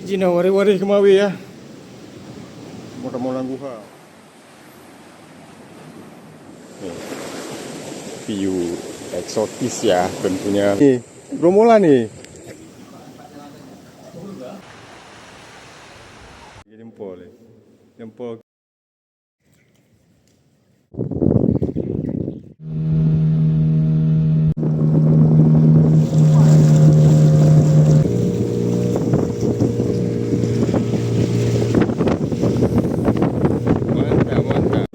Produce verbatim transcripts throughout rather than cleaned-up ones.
Jinoe waréh-waréh keumawe ya. Meutamong lam guha. Ni. View eksotis ya tentunya. Ni, gerombolan ni. Jempol ni. Jempol. Mantap, mantap.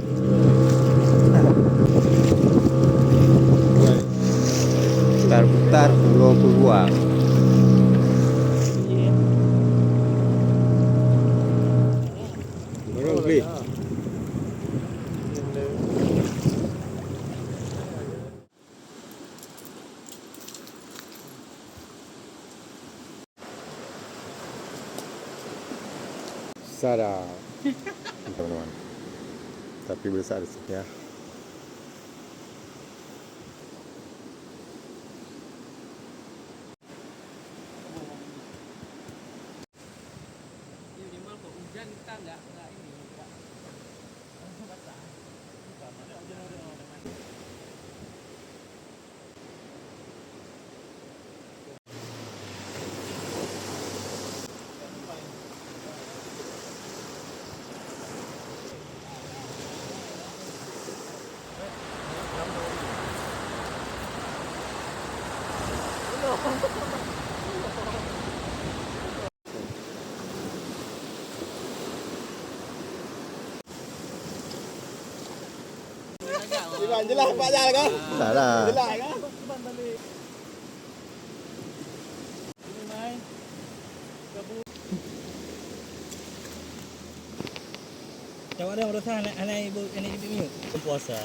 Putar-putar pulo peuluang. Baru beli. Sada. Teman-teman. Tapi boleh sada sikit ya. Iban, jelas Pak Jal kan? Salah. Jelas kan? Cawak dah berusaha anak, anak ibu, anak ibu miyup. Puasa.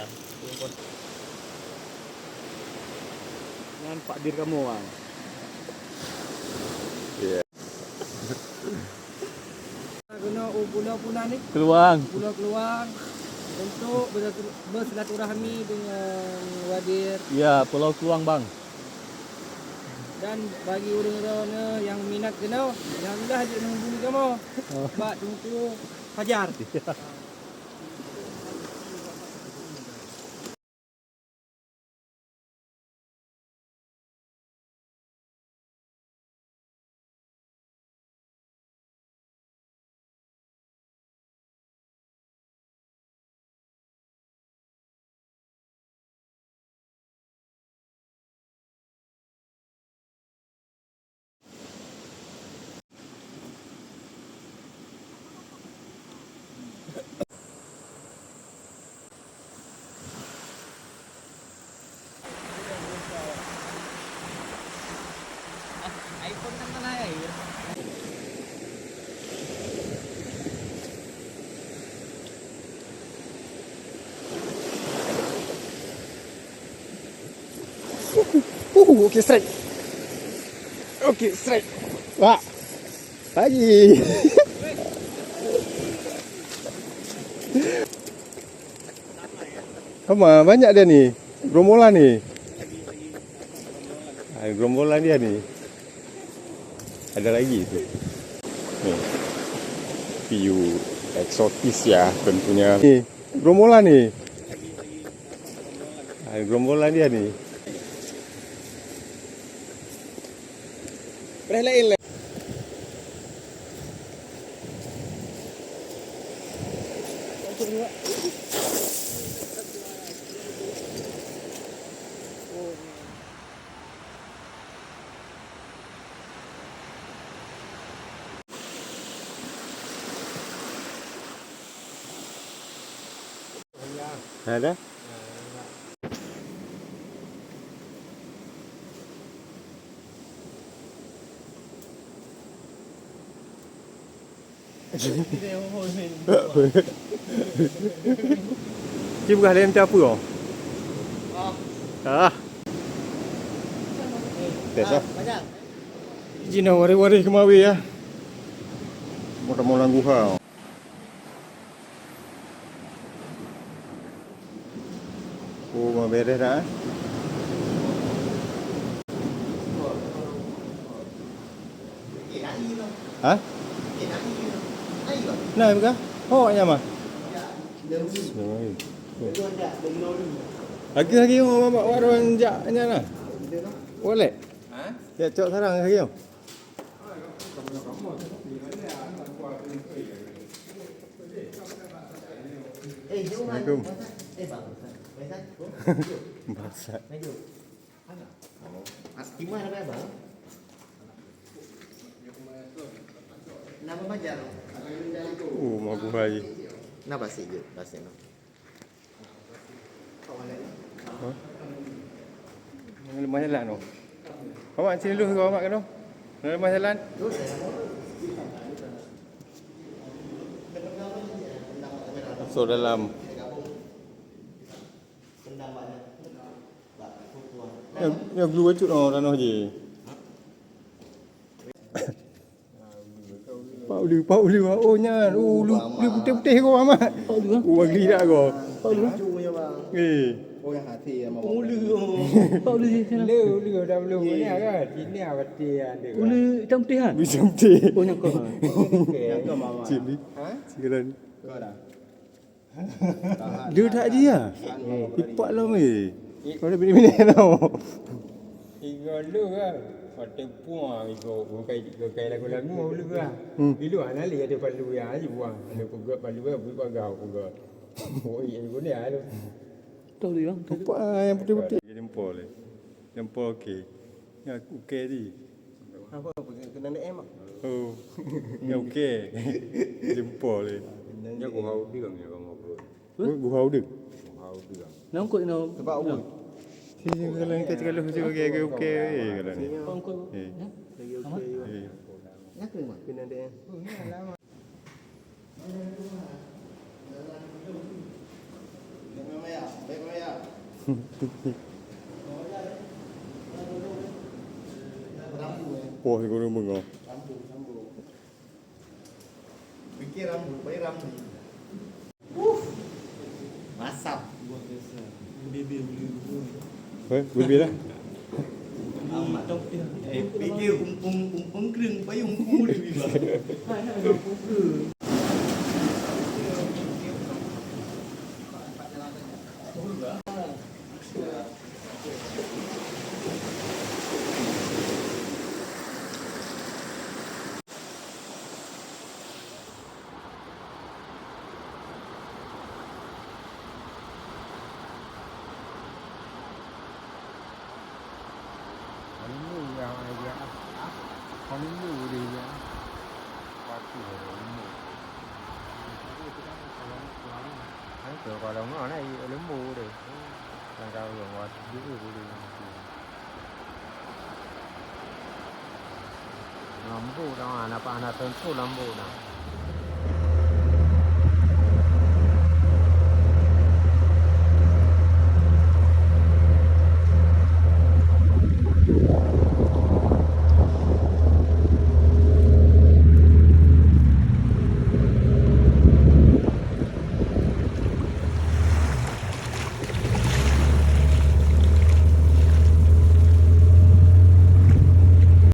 Nyan Pak Dir kamoe, Bang. Iya. Keunoe u Pulo Puna ni. Keluang. Pulo Keluang. Untuk bersilaturahmi dengan Wadir. Ya, Pulau Keluang, Bang. Dan bagi ureuëng droeneuh nyang minat keunoe, nyang ulah jeuet menghubungi kamoe. Oh. Bak Teungku Fajar. Uh, okey, strike. Okey, strike. Wah. Pagi. Sama, banyak dia ni. Gerombolan ni. Ah, gerombolan dia ni. Ada lagi tu. Ni. View eksotis ya tentunya. Ni, gerombolan ni. Ah, gerombolan dia ni. Preh lain lah. Ada? Ci peugah lé macam apa oh? Ah. Biasa. Jinoe waréh-waréh keumawe ya. Meutamong lam guha. Oh, mau beres dah, eh? Ha? Nah, bukan? Ho nya mah. Lagi-lagi orang bawa warung jak nya lah. Boleh. Ya cok sarang lagi. Assalamualaikum. Bangsat. Gimana, Bang? Nama Fajar? Oh, mabu hai. Nah, pasti je, pasti no. Hah? Lemah jalan tu. Awak sini dulu, awak kena. Lemah jalan. Masuk dalam. Yang, yang gelu bacut oh, tanoh je. Pak Ulu, Pak Ulu, oh nyan, oh, ulu, ulu putih-putih ko amat. Pak Ulu, ah? Oh, agli dak ko. Pak Ulu, ah? Eh. Oh, yang hati ya, Mama. Ulu, oh. Pak Ulu, ya, sana. Ulu, ulu, dah belum. Ni kan? Ini apa dia, dia? Ulu hitam putih, ah? Hitam putih. Oh, nyangkut, ah. Nyangkut, Mama. Cik ni. Ha? Cik ni. Kau dah. Dia tak dia. Ipak lom eh. Kau dah bini-bini tau. Tiga lu kan. Patut puang iko bukai bukai lagu-lagu lu kan. Hmm. Di luar nak lihat dia palu ya aja buang. Ada pegat palu kan, buat pagar pegat. Oh, iya guna lu. Tahu dia bang. Nampak ah, yang putih-putih. Jempol eh. Jempol okey. Ya, okey di. Apa? Kena D M ah? Oh. Ya, okey. Jempol eh. Nya guha udang ya kamu bro. Hah? Guha udang. Guha udang. Nangkut no. Sebab awal. Si kalau kita kalau si okey okey okey eh kalau ni. Nangkut. Eh. Ya? Lagi okey. Eh. Nak ke mana? Kena D M. Poh di gunung bengong. Fikir rambu, baik rambu. Masam. Luar biasa. Bibir boleh dua. Eh, bibir dah. Amat. Eh, fikir umpung, umpung kering, baik umpung boleh dua. Limbu yang dia, ah, limbu dia, ah. Pati limbu. Itu kalau mana limbu dia. Yang tahu yang waktu dia boleh. Lambu dah, anak anak tentu lambu dah.